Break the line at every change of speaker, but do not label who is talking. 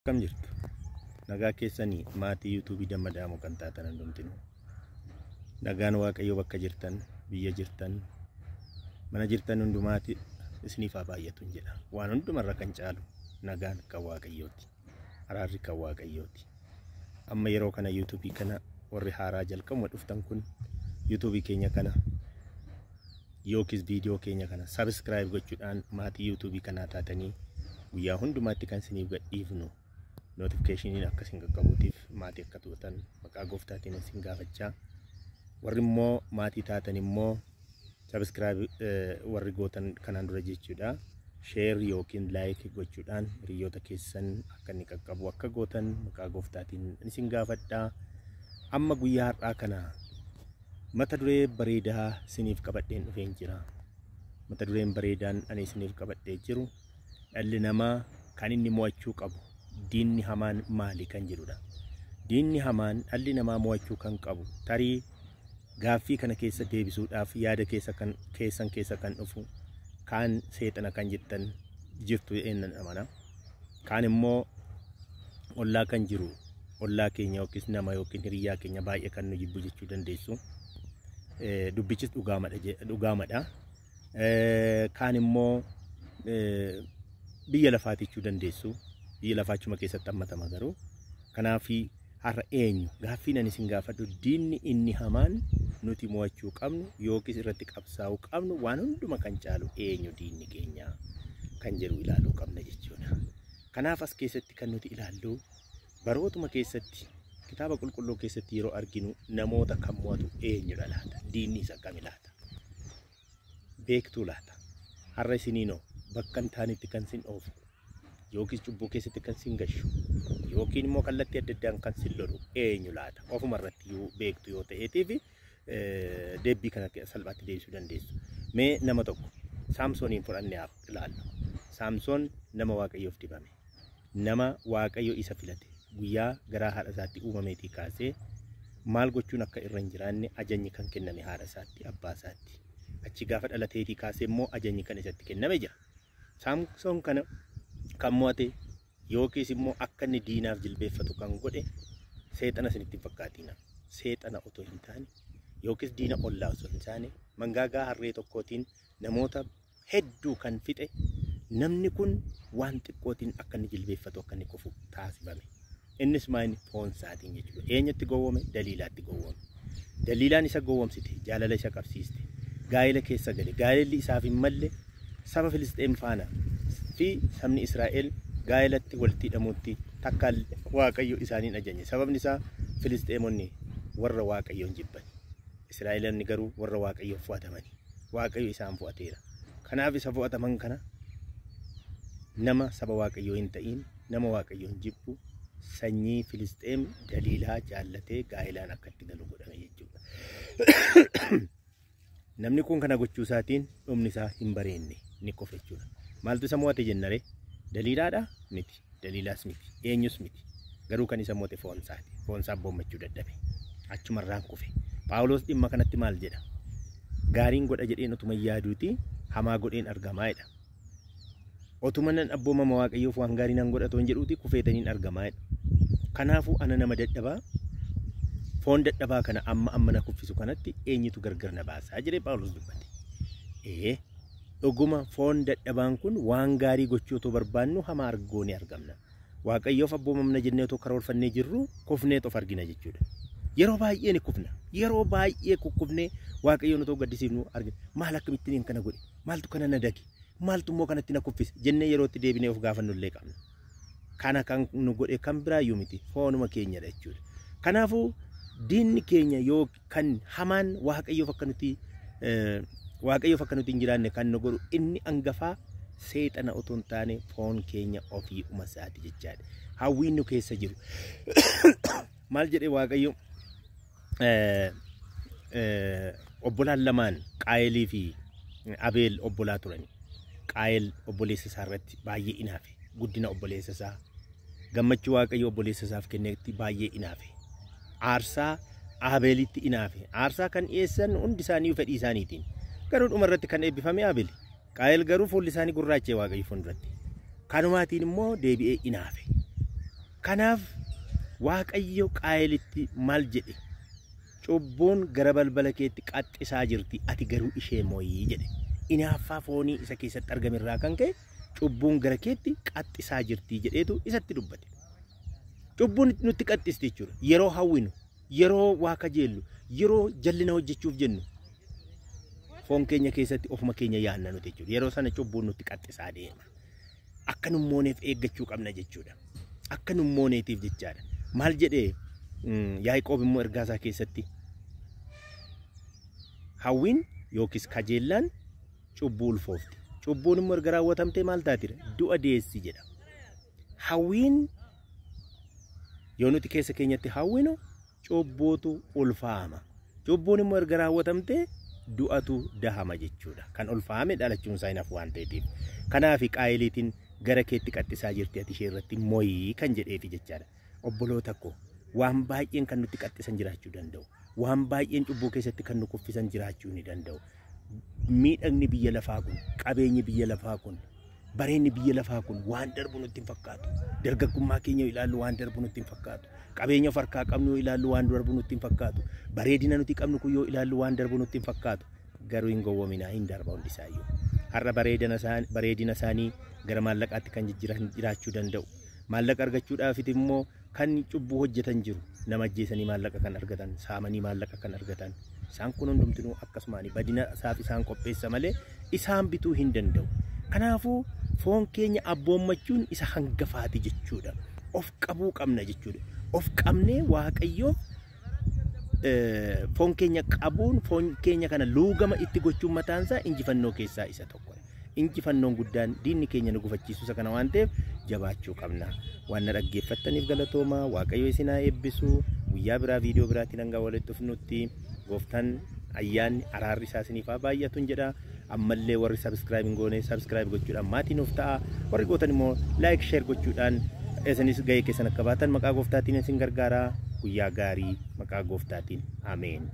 Akkam jirtu? Nagaa keessanii maatii yuutuubii Dammadaamoo kan taatan hundumtinuu. Nagaan Waaqayyoo bakka jirtan, biyya jirtan, mana jirtan hundumaatti isiniif haa baay'atu jedha. Waan hundumarra kan caalu nagaan kan Waaqayyooti. Araarri kan Waaqayyooti. Amma yeroo kana yuutuubii kana warri haaraa jalqabuma dhuftan kun yuutuubii keenya kana yookiis viidiyoo keenya kana sabiskiraayib gochuudhaan maatii yuutuubii kanaa taatanii guyyaa hundumaatti kan isiniif gadhiifnu nootifikeeshiniin akka isin qaqqabuutiif maatii akka tuutan maqaa gooftaatiin isin gaafachaa. Warri immoo maatii taatan immoo sabiskiraayib warri gootan kanaan dura jechuudha. Sheer yookiin laayik gochuudhaan hiriyoota keessan akka inni qaqqabu akka gootan maqaa gooftaatiin isin gaafadhaa. Amma guyyaa har'aa kana mata duree bareedaa isiniif qabadheen dhufeen jira. Mata dureen bareedaan ani isiniif qabadhee jiru dhalli namaa kan inni mo'achuu qabu diinni hamaan maali kan jedhudha. Diinni hamaan dhalli namaa mo'achuu kan qabu tarii gaaffii kana keessa deebisuudhaaf yaada keessa kan keessan keessa kan dhufu kaan seexana kan jettan jirtu jedheen amana. Kaan immoo ollaa kan jiru ollaa keenya yookiis nama yookiin hiriyyaa keenya baay'ee kan nu jibbu jechuu dandeessu. Dubbichis dhugaamadha. Kaan immoo biyya lafaati jechuu dandeessu. Biyya lafaa achuma keessatti hammatama garuu. Kanaaf har'a eenyu gaaffiin ani isin gaafadhu diinni inni hamaan nuti mo'achuu qabnu yookiis irratti qabsaa'uu qabnu waan hunduma kan caalu eenyu diinni keenya kan jedhu ilaaluu qabna jechuudha. Kanaaf as keessatti kan nuti ilaallu barootuma keessatti kitaaba qulqulluu keessatti yeroo arginu namoota kan mo'atu eenyudha laata? Diinni isa akkami laata? Beektuu laata? Har'a isiniinoo bakka hin taanetti kan sin oofu yookiis cubbuu keessatti kan sin gashu yookiin immoo kallattii adda addaan kan sin lolu eenyu laata? Ofuma irratti yoo beektu yoo ta'eetiif deebii kana salphaatti deebisuu dandeessu. Mee nama tokko Saamsooniin fudhannee ilaallu. Saamsoon nama Waaqayyoof dibame. Nama Waaqayyo isa filate. Guyyaa garaa haadha isaatti uumameetii kaasee maal gochuun akka irra hin jiraanne ajajni kan kenname haadha isaatti, abbaa isaatti. Achi gaafa dhalateetii kaasee immoo ajajni kan isatti kenname jira. Saamsoon kana kan mo'ate yookiis immoo akka inni diinaaf jilbeeffatu kan godhe seexana isinitti hin fakkaatina. Seexana otoo hin taane yookiis diina ollaa osoo hin taane mangaagaa harree tokkootiin namoota hedduu kan fixe namni kun waan xiqqootiin akka inni jilbeeffatu akka inni kufu taasifame. Innis maayini foon isaatiin jechuudha. Eenyutti gowwoome? Daliilaatti gowwoome. Daliilaan isa gowwoomsite, jaalala isa qabsiiste, gaa'ela keessa gale. Gaa'elli isaaf hin malle saba Filisxeem faana fi sabni Israa'el gaa'elatti walitti hidhamuutti takka Waaqayyo isaaniin ajajne. Sababni isaa Filisxeemonni warra Waaqayyoon jibban. Israa'eloonni garuu warra Waaqayyoon fo'atamani. Waaqayyo isaan fo'ateera. Kanaaf isa fo'ataman kana nama saba Waaqayyoo hin ta'in, nama Waaqayyoon jibbu sanyii Filisxeem Daliilaa jaallatee gaa'ilaan akka itti galu godhame jechuudha. Namni kun kana gochuu isaatiin dhumni isaa hin bareenne ni kufe jechuudha. Maaltu isa mo'ate jennare? Daliilaadha? Miti. Daliilaas miti. Eenyus miti. Garuu kan isa mo'ate foon isaati. Foon isaa abboommachuu dadhabe. Achumarraan kufe. Phaawulos dhimma kanatti maal jedha? Gaariin godha jedheen otuma yaaduuti hamaa godheen argamaa jedha. Otuma nan abboomama Waaqayyoof waan gaarii nan godha otoo hin jedhuuti kufeetaniin argamaa jedha. Kanaafuu ana nama dadhabaa foon dadhabaa kana amma amma na kuffisu kanatti eenyutu gargar na baasaa jedhee Phaawulos dubbate. Ee dhuguma foon dadhabaan kun waan gaarii gochuu otoo barbaannu hamaa argoonee argamna. Waaqayyoof abboomamna jennee otoo karoorfannee jirru kufnee of argina jechuudha. Yeroo baay'ee ni kufna. Yeroo baay'ee kukkufnee Waaqayyoon otoo gaddisiifnu argina. Maal akkamittiin kana godhe? Maaltu kana na dage? Maaltu immoo kanatti na kuffise? Jennee yeroo itti deebinee of gaafannu illee qabna. Kana kan nu godhe kan biraayyuu miti. Foonuma keenyadha jechuudha. Kanaafuu diinni keenya yoo kan hamaan Waaqayyoof akka nuti Waaqayyoof akka nuti hin jiraanne kan nu godhu inni angafaa seexana otoo hin taane foon keenya ofii uma isaati jechaadha. Hawwiin nu keessa jiru. Maal jedhee Waaqayyo obbolaan lamaan Qaayelii fi Abeel obbolaa turani. Qaayel obboleessa isaa irratti baay'ee inaafe. Guddina obboleessa isaa gammachuu Waaqayyo obboleessa isaaf kennetti baay'ee inaafe. Aarsaa Abeelitti inaafe. Aarsaa kan dhiyeessan hundi isaanii fedhii isaaniitiin. Garuu dhuma irratti kan eebbifame Abeeli. Qaayel garuu fuulli isaanii gurraachee Waaqayyo fuulduratti. Kanumaatiin immoo deebi'ee inaafe. Kanaaf Waaqayyo Qaayelitti maal jedhe? Cubbuun gara balbala keetti qaxxisaa jirti, ati garuu ishee mooyii jedhe. Inaaffaa foonii isa keessatti argame irraa kan ka'e cubbuun gara keetti qaxxisaa jirti jedheetu isatti dubbate. Cubbuun nutti qaxxisti jechuudha. Yeroo hawwinu, yeroo waa kajeellu, yeroo jallina hojjechuuf jennu foon keenya keessatti ofuma keenya yaanna nuti jechuudha. Yeroo sana cubbuun nutti qaxxisaa deema. Akka nummooneef eeggachuu qabna jechuudha. Akka nummooneetiif jechaadha. Maal jedhee Yaaqoob immoo ergaa isaa keessatti hawwiin yookiis kajeellaan cubbuu ulfoofti. Cubbuun immoo erga raawwatamtee maal taatira? Du'a deessi jedha. Hawwiin yoo nuti keessa keenyatti hawwinu cubbuutu ulfaama. Cubbuun immoo erga raawwatamtee du'atu dahama jechuudha. Kan ulfaame dhalachuun isaa hin hafu waan ta'eef. Kanaaf Qaayiliitiin gara keetti qaxxisaa jirti ati ishee irratti mooyii kan jedheefi jechaadha. Obboloota koo waan baay'een kan nutti qaxxisan jiraachuu danda'u. Waan baay'een cubbuu keessatti kan nu kuffisan jiraachuu ni danda'u. Miidhagni biyya lafaa kun, qabeenyi biyya lafaa kun, bareenni biyya lafaa kun waan darbu nutti hin fakkaatu. Dargaggummaa keenya ilaallu waan darbu nutti hin fakkaatu. Qabeenya of harkaa qabnu yoo ilaallu waan darbu nutti hin fakkaatu. Bareedina nuti qabnu kun yoo ilaallu waan darbu nutti hin fakkaatu. Garuu hin gowwoominaa, hin darba hundisaayyuu. Har'a bareedina isaanii gara maallaqaatti kan jijjiiran jiraachuu danda'u. Maallaqa argachuudhaafit immoo kan cubbuu hojjetan jiru. Nama ajjeesanii maallaqa kan argatan, saamanii maallaqa kan argatan. Isaan kun hundumtinuu akkasumaan badina isaaf isaan qopheessa malee isaan bituu hin danda'u. Kanaafuu foon keenya abboommachuun isa hangafaati jechuudha. Of qabuu qabna jechuudha. Of qabnee Waaqayyoof foon keenya qabuun, foon keenya kana luugama itti gochuun mataan isaa injifannoo keessaa isa tokkodha. Injifannoon guddaan diinni keenya nu gufachiisu isa kana waan ta'eef jabaachuu qabna. Waan na dhaggeeffattaniif galatooma. Waaqayyo isin haa eebbisu. Guyyaa biraa viidiyoo biraatiin hanga walitti dhufnutti gooftaan ayyaanni araarri isaa isiniif haa baay'atuun jedha. Ammallee warri subscribe hin goone subscribe gochuudhaan maatii nuuf ta'a. Warri gootan immoo like share gochuudhaan isinis gahee keessan akka baatan maqaa gooftaatiin isin gargaara. Guyyaa gaarii maqaa gooftaatiin. Ameen.